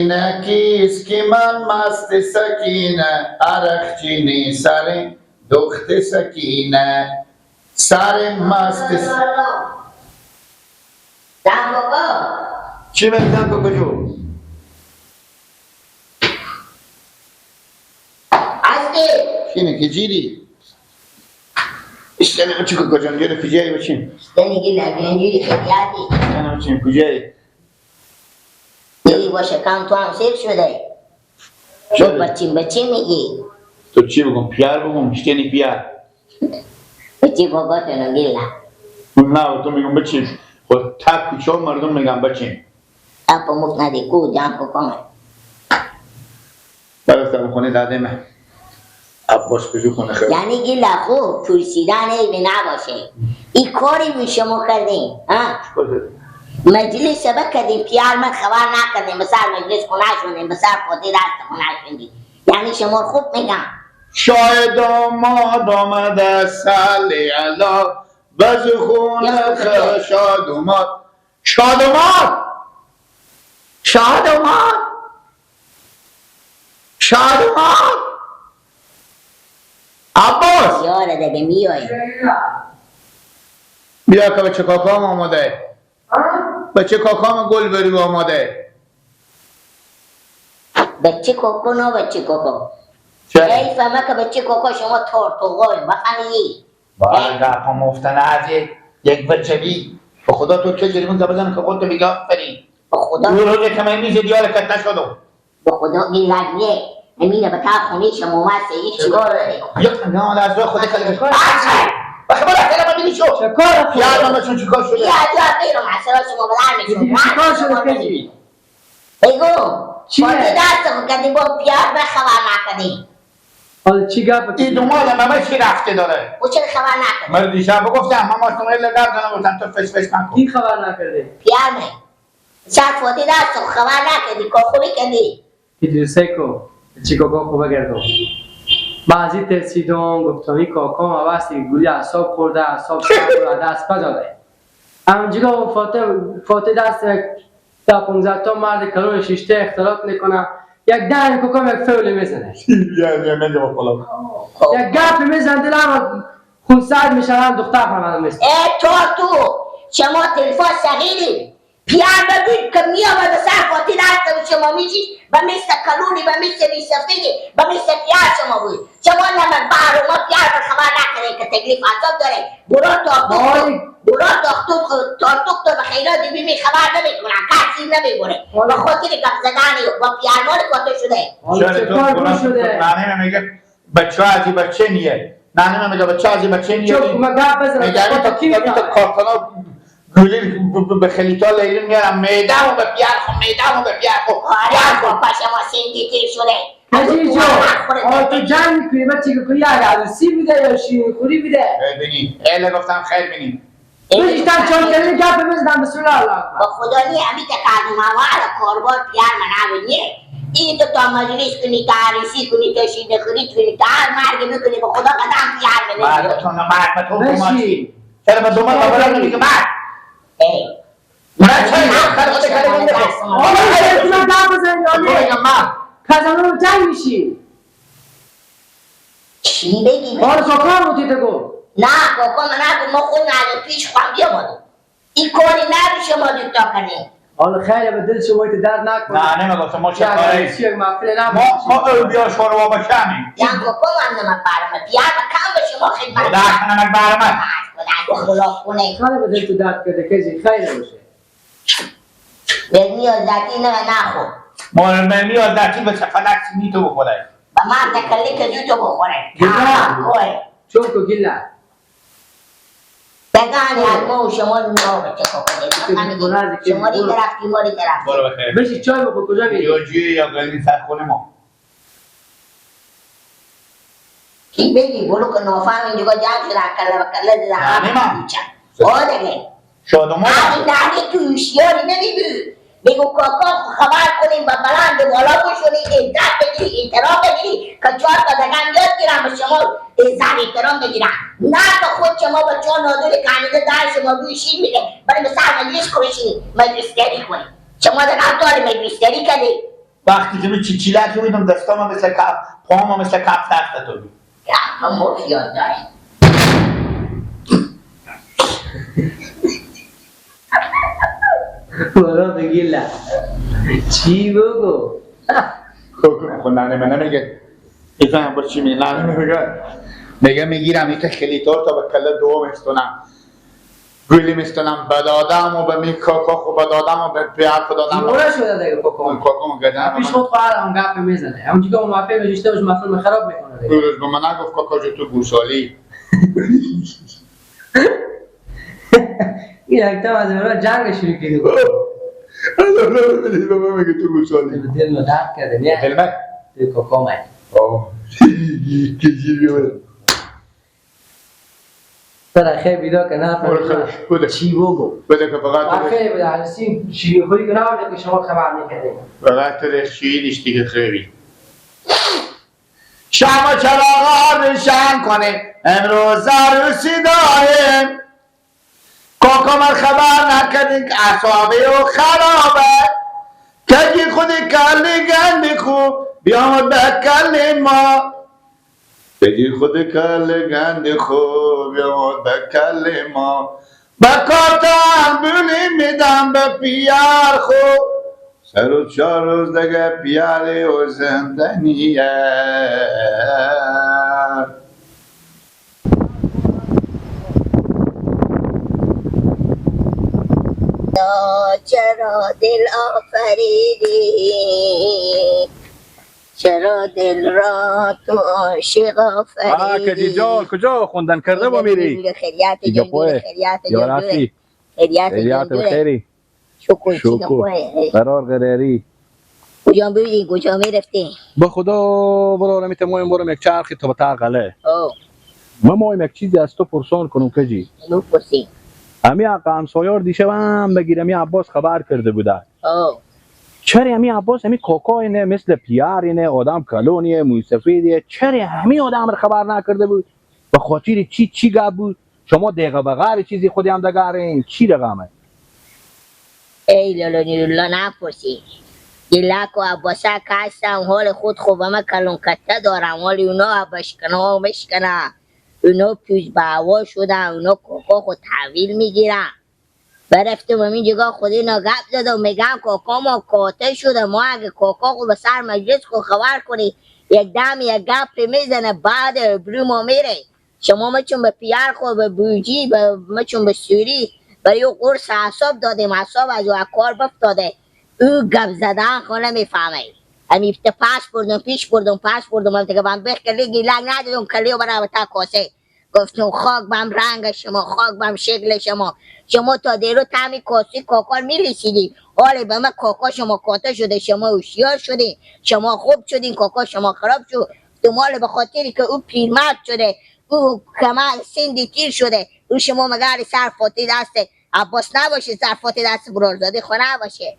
کیست که من مست سکینه، عرق چینی سر دخت سکینه، سر مست. چی میگم کاکا جو؟ چینه که جیری؟ اشتنی چی کاکا جان جیره کجایی بچین؟ اشتنی گیل اگه خیاطی اشتنی بچین کجایی؟ دیگه باشه کم تو هم سیر شده. تو بچین بچین میگی. تو چی بگم؟ پیار بگم؟ اشتنی پیار. بچی بابا تو نگیلا. نه تو میگم بچین. خود تا کوچه مردم میگم بچین. اپا مفت ندی کو جان کو کمه. برفتم خونه دادمه. عباس کجا خونه خیر. یعنی گیلا خوب پرسیدن عیب نباشه. این کاری بی شما کردین ها؟ مجلس شبه کردیم پیار من خبر نکردیم بسر مجلس خونه شدیم بسر فاتی دست خونه شدیم. یعنی شما خوب میگم. شاید آمد آمده سلی الله بز خونه شاد اومد شاد اومد شاد اومد شاد اومد عباس یاره دیگه میای بیا که بچه کاکام آماده، بچه کاکام گل بری آماده. بچه کوکو نه بچه کوکو ای فهمه که بچه کوکو شما تارتوغای بفهمی. باید گپا مفتن از یک بچه بی به خدا تو چه جریمون که بزن که خودتو میگه آفرین. به خدا اون روزه که من میزه دیال کت نشدم. به خدا این لگنیه امینه به تا خونه شما اومد سه چیکاره؟ یک نه از راه خود کلی بخیر برو کلمه میگی شو چیکار یاد من چون چیکار شده؟ بیا بیا بیرون اصلا شما بدر میشون چیکار شده کجی؟ بگو چیه؟ دست کردی با پیار به خبر نکردی. حالا چی گپ؟ این دومال ماما چی رفته داره؟ او چرا خبر نکرد؟ من دیشب گفتم ماما شما لگردن گفتم تو فش فش نکن. کی خبر نکرده؟ پیار من سر فوتی دست خبر نکردی کار خوبی کردی. پیدرسه کو چی کاکا خوبه گردم. من از این ترسیدم گفتم این کاکام عوض دیگه گولی اعصاب خورده اعصاب خورده دست پداده. همونجا فاته دست تا 15 تا مرد کلون شیشته اختلاط میکنه. یک دهن کاکام یک فوله میزنه. یک گپ میزنه دلم خون سرد میشه هم دختر خانم میزنه. ای تو شما تلفن صغیری پیار بگید که میامد سر فاتی دست شما میشید و مثل کلونی و مثل بیسفیدی و مثل پیار شما بود. شما نمک بحر ما پیار به خبر نکردین که تکلیف عذاب داره. برو تارتوک تو به خیرات بیمی خبر نمیکنن کسی نمیبره با خاطر گپ زدنی و پیار مال کاتو شده. چرا تو ننه میگه بچه ازی بچه نیه، ننه میگه بچه ازی بچه نیه. چون ما گپ بزنم تا کارتانا گولی به خلیتا لیرین میارم میدم و به پیار خو میدم و به پیار خو. آره بابا شما سندی تیر شده. حاجی جو آه تو جنگ میکنی بچه که کنی عروسی بوده یا شیرین خوری بوده؟ خیر بینی خیلی گفتم خیر بینی. بشیشتم چون کردی گپ بزنم بسم الله الله اکبر. با خدا نی همی تکردم اول کاربار پیار من نبود این تو تا مجلس کنی تا عروسی کنی تا شیرین خوری کنی تا هر مرگ بکنی به خدا قدم پیار بنی. مرگ تو مرگ تو باشی چرا به دومت خبرم نمیگه مرگ؟ من کازانو جنگ میشی. چی بگی؟ آره کاکا بودی تو. نه کاکا من نگو ما خود نگو پیش خواهم بیامدو. این کاری نبیشه ما دوتا کنیم. حالا خیلی به دل شما درد نکنه. نه نمیگفتم ما چه کاری؟ ما ما او بیا شوروا باشمی. یان کاکا من نمک برمه پیار کم به شما خدمت. خدا نمک برمه. خدا خونه. خیلی به دل تو درد کرده کجی خیلی باشه. به میازدتی نه نخور. مال میازدتی به چفلک سینی تو بخوره. با من تکلی که جو تو بخوره. گلا. چون کو گلا. بگانی از ما و شما نه بچه کاکا شما ری درختی ما ری درختی. برو بخیر. بشی چای بخور کجا میری؟ یا جوی یا قلیل سر خونه ما. کی بگی برو که نافهم اینجا جمع شده کله و کله زده. نه ما. آه دیگه. شادوما. این نه تو هوشیاری نمیبی. بگو کاکا خبر کنیم و بلند بالا بشونی عزت بگیری احترام بگیری که چهار تا دگم یاد گیرم به شما عزت احترام بگیرم. نه تا خود شما با چهار نادر کنیده در شما روی شیر میده برای مثل مجلس کنی مجلس گری کنی. شما دگم داری مجلس گری کردی. وقتی که می چیچیلک میدم دستام مثل کف پاهم مثل کف دست تو من یاد داریم. برو بگیلا چی بگو؟ خب ننه من نمیگه ایفهم با چی میگه ننه میگه میگه میگیرم یک خلیتار تا به کله دوم استونم گلی میستونم به دادم و به می کاکا خو به دادم و به پیار خو دادم. دیوانه شده دیگه کاکا. کاکا گدم پیش خود خواهرم گپ میزنه. اونجا که اون محفل گذاشته باشه محفل خراب میکنه دیگه. روز به من نگفت کاکا جو تو گوسالی. این اکتم از امرا جنگ شروع کرده. به من میگه تو گوسالی. دل ما درد کرده نه؟ دل من؟ دل کاکا من. آه ترى خیلی بیدا که نه چی بگو؟ بده که فقط خیلی بده هستی شیری خوری که نبوده که شما خبر میکردیم. فقط شیری دیشتی که خیلی شما چراغ روشن کنه امروز عروسی داریم. کاکا من خبر نکردیم که اعصابی و خرابه که خود کلی گندی خوب بیامد به کلی ما بگی خود کل گند خوب بیامد به کل ما به کارتن بولی میدم به پیار خوب سه روز چهار روز دیگه پیاری و زندنیه. چرا دل آفریدی چرا دل را تو عاشق آفریدی؟ کجی جان کجا خوندن کرده با میری؟ خیریت جان خیریت جان خیریت بخیری شکر شکر قرار قراری. کجا بودی کجا میرفتی؟ با خدا برو میتم برم یک چرخی تا به تاقله. ما مایم یک چیزی از تو پرسان کنم کجی؟ بپرسی. امی آقا همسایار دیشبم بگیرم امی عباس خبر کرده بوده. چرا امی عباس امی کاکا اینه مثل پیار اینه آدم کلونیه موی سفیدیه چرا همی آدم رو خبر نکرده بود؟ به خاطر چی چی گپ بود؟ شما دقیقه بغیر چیزی خودی هم دگارین چی رقمه؟ ای لالا نیرولا نپرسی گلک و عباسه که هستم حال خود خوب همه کلون کته دارم حال اونا بشکنه و مشکنه اونا پیش به هوا شدن اونا کاکا خود تحویل میگیرن. برفتم همین جگاه خود اینا گپ زدم میگم کاکا ما کاته شده ما اگه کاکا خود به سر مجلس خود خبر کنی یک دم یک گپ میزنه بعد ابرو ما میره. شما مچون به پیار خود به بوجی مچون به سوری برای او قرص اعصاب دادیم اعصاب از او کار بفتاده او گپ زدن خود نمیفهمه. همی پس بردم پیش بردم پس بردم هم دیگه من بخ کلی گیلک ندادم کلی برای تا کاسه گفتم خاک بم رنگ شما خاک بم شکل شما شما تا دیرو تعمی کاسه کاکار میلیسیدی حالا به من کاکا شما کاته شده شما هوشیار شدین شما خوب شدین کاکا شما خراب شد. مال به خاطری که او پیرمرد شده او کمر سندی تیر شده او شما مگر سر فاتی دست عباس نباشه سر فاتی دست برارزاده خو نباشه.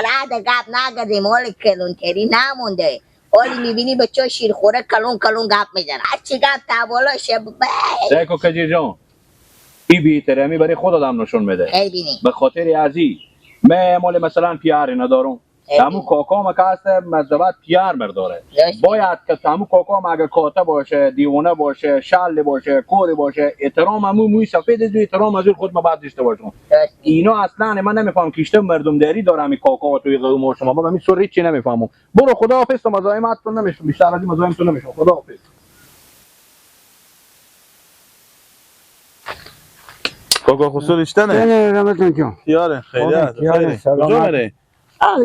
رد گپ نگردیم حال کلونتری نمونده حالی میبینی بچه شیرخوره کلون کلون گپ میزنه هرچی گپ تا بالا شه. سیکو کجی جان ای بی‌احترامی برای خود آدم نشون میده. به خاطر ازی من مال مثلا پیاری ندارم همون کاکام که هست مذبت پیار برداره باید که همون کاکام اگر کاته باشه دیوانه باشه شل باشه کوری باشه احترام همون موی سفید از احترام از خود ما باید داشته باشم. اینا اصلا من نمیفهم کیشته مردم داری دارم این کاکا توی قوم شما بابا می سر چی نمیفهمم. برو خداحافظ تو مزاحمتتون نمیشم بیشتر از این مزاحمتون نمیشم. خداحافظ. کاکا خسرو اشتنه؟ نه رحمتون جان. یاره خیریت خیلی. کجا میری؟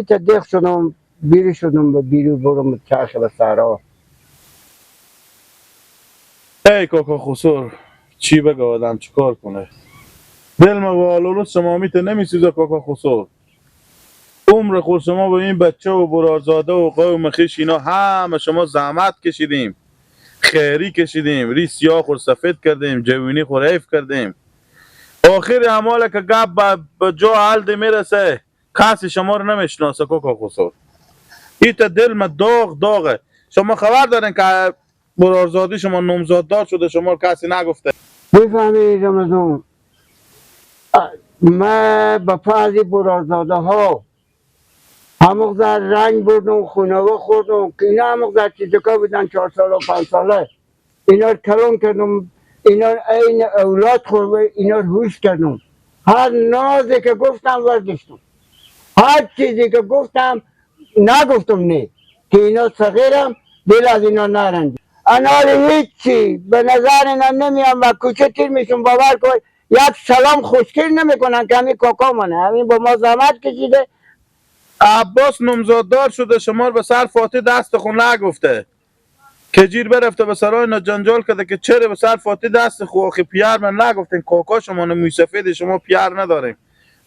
تا دق شدم بیری شدم به بیرو برم چرخ به صحرا. ای کاکا خسرو چی بگه آدم چیکار کنه؟ دل ما والولو شما میته نمیسوزه کاکا خسرو. عمر خود شما با این بچه و برارزاده و قوم خویش اینا همه شما زحمت کشیدیم خیری کشیدیم ری سیاه خور سفید کردیم جوینی خور حیف کردیم آخر اعمال که گپ به جا حل میرسه کسی شما رو نمیشناسه کاکا خسرو. این تا دل ما داغ داغه. شما خبر دارین که برارزادی شما نامزاددار شده شما رو کسی نگفته؟ بفهمید رمضان من به فرض برارزاده ها همون رنگ بردم، خونوه خوردم که اینا همون چیزکا بودن 4 سال و 5 ساله. اینا رو کلون کردم، اینا عین اولاد خورده، اینا رو هوش کردم. هر نازی که گفتم وردشتم، هر چیزی که گفتم نگفتم نه که اینا صغیرم، دل از اینا نرنج. انال هیچی به نظر اینا نمیام و کوچه تیر میشون. باور کن یک سلام خوشگل نمیکنن که همین کاکا منه، همین با ما زحمت کشیده. عباس نمزاددار شده، شما به سر فاتح دست خون نگفته که جیر برفته به سرای اینا جنجال کرده که چرا به سر فاتح دست خو آخه پیار من نگفتین کاکا شما موی سفید شما پیار نداریم.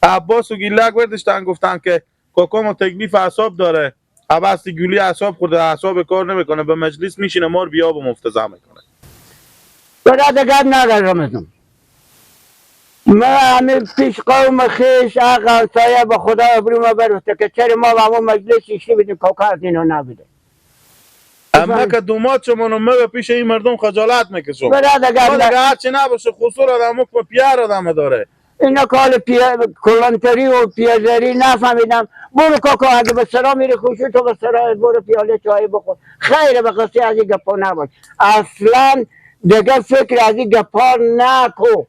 عباس و گیلک برداشتن گفتن که کاکا ما تکلیف اعصاب داره، عباس گولی اعصاب خورده، اعصاب کار نمیکنه، به مجلس میشینه مار بیا و مفتضح میکنه. برادر گپ ندارم ما همین پیش قوم خیش آقا سایه به خدا ابرو ما برفته که چرا ما با همون مجلس ایشی بدیم کاکا از اینو نبوده. اما که دومات شما ما به پیش این مردم خجالت میکشم. برادر گپ دیگه هرچی نباشه خسور آدم که پیار آدم داره. اینا کال کلانتری و پیازری نفهمیدم. برو کاکا اگه به سرا میری خوشو تو به سرا برو پیاله چای بخور، خیر به قصه از این گپا نباش. اصلا دیگه فکر از این گپا نکو.